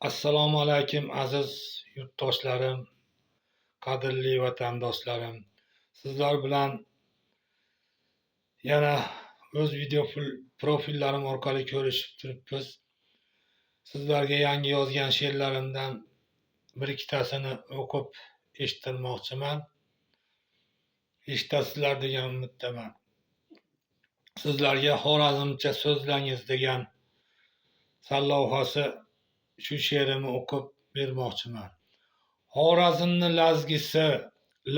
Assalomu alaykum, aziz yurtdoshlarim, qadrli vatandoshlarim. Sizlar bilan yana o'z video profillarim orqali ko'rishib turibmiz. Sizlarga yangi yozgan she'rlarimdan bir ikkitasini o'qib eshittirmoqchiman. Eshitasizlar degan umiddaman. Sizlarga "Xorazmcha so'zlangiz" degan sarlavhasi shu she'rimni o'qib bermoqchiman. Xorazmni lazgisi,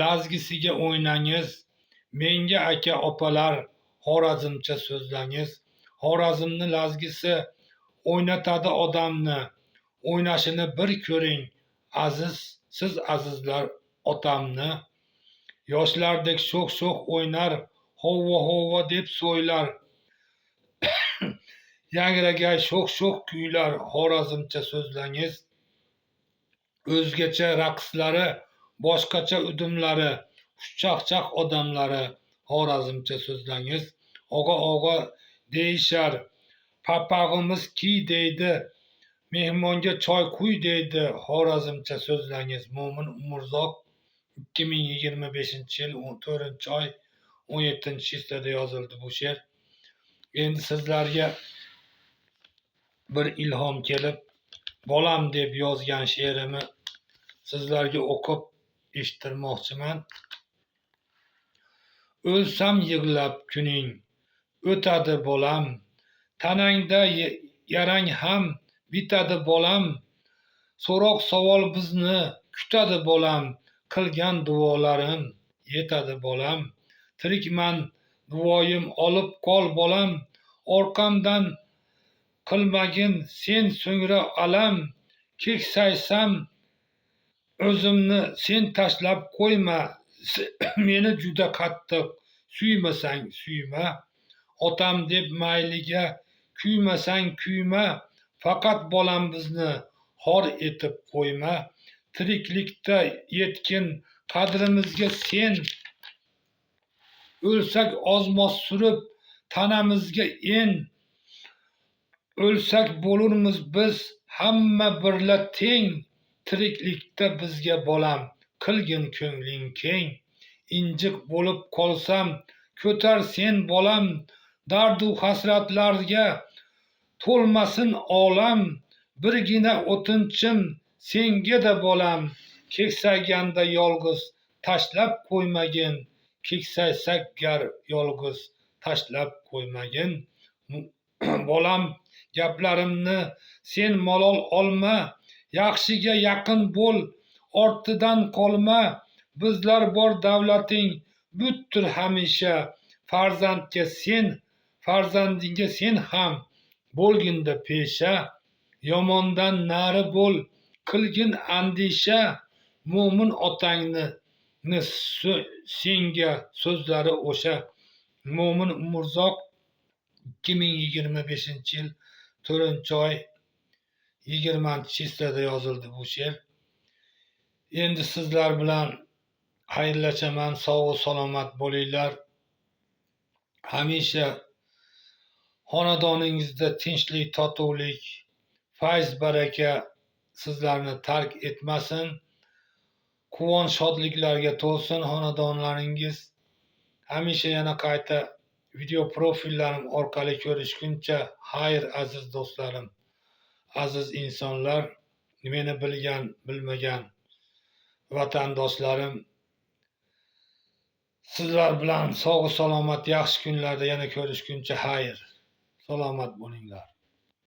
lazgisiga o'ynangiz, menga aka opalar xorazmcha so'zlangiz. Xorazmni lazgisi o'ynatadi odamni, o'ynashini bir ko'ring, aziz siz azizlar otamni. Yoshlardek sho'x-sho'x o'ynar, hovva hovva deb so'ylar. Yangragay sho'x-sho'x kuylar, xorazmcha so'zlangiz. O'zgacha raqslari, boshqacha udumlari, xushchaqchaq odamlari, xorazmcha so'zlangiz. Og'a og'a deyishar, papag'imiz kiy deydi, mehmonga choy quy deydi, xorazmcha so'zlangiz. Mo'min Umurzoq, 2025 yil 4-oy 17-число da yozildi bu she'r. Endi sizlarga bir ilhom kelib, "Bolam" deb yozgan she'rimni sizlarga o'qib eshittirmoqchiman. O'lsam yig'lab kuning o'tadi, bolam, tanangda yarang ham bitadi, bolam, so'roq savol bizni kutadi, bolam, qilgan duolarim yetadi, bolam, tirikman, duoyim olib qol, bolam, orqamdan qilmagin sen so'ngra alam, keksaysam o'zimni sen tashlab qo'yma, meni juda qattiq suymasang suyma, otam deb mayliga kuymasang kuyma, faqat bolam bizni xor etib qo'yma, tiriklikda yetgin qadrimizga sen, o'lsak ozmoz surib tanamizga en, o'lsak bo'lurmiz biz hamma birla teng, tiriklikda bizga, bolam, qilgin ko'ngling keng, injiq bo'lib qolsam ko'tar sen, bolam, dardu hasratlarga to'lmasin olam, birgina o'tinchim senga-da, bolam, keksayganda yolg'iz tashlab qo'ymagin, keksaysak gar yolg'iz tashlab qo'ymagin, bolam, gaplarimni sen malol olma, yaxshiga yaqin bo'l, ortidan qolma, bizlar bor davlating buttur hamisha, farzandga sen farzandingga sen ham bo'lginda pesha, yomondan nari bo'l, qilgin andisha, mo'min otangni senga so'zlari o'sha. Mo'min Umurzoq, 2025 yil 4-oy 20-число da yozildi bu she'r. Endi sizlar bilan xayrlashaman. Sog'u salomat bo'linglar, hamisha xonadoningizda tinchlik, totuvlik, fayz baraka sizlarni tark etmasin, quvonch shodliklarga to'lsin xonadonlaringiz hamisha. Yana qayta video profillarim orqali ko'rishguncha xayr, aziz do'stlarim, aziz insonlar, meni bilgan, bilmagan vatandoshlarim, sizlar bilan sog'u salomat yaxshi kunlarda yana ko'rishguncha xayr, salomat bo'linglar.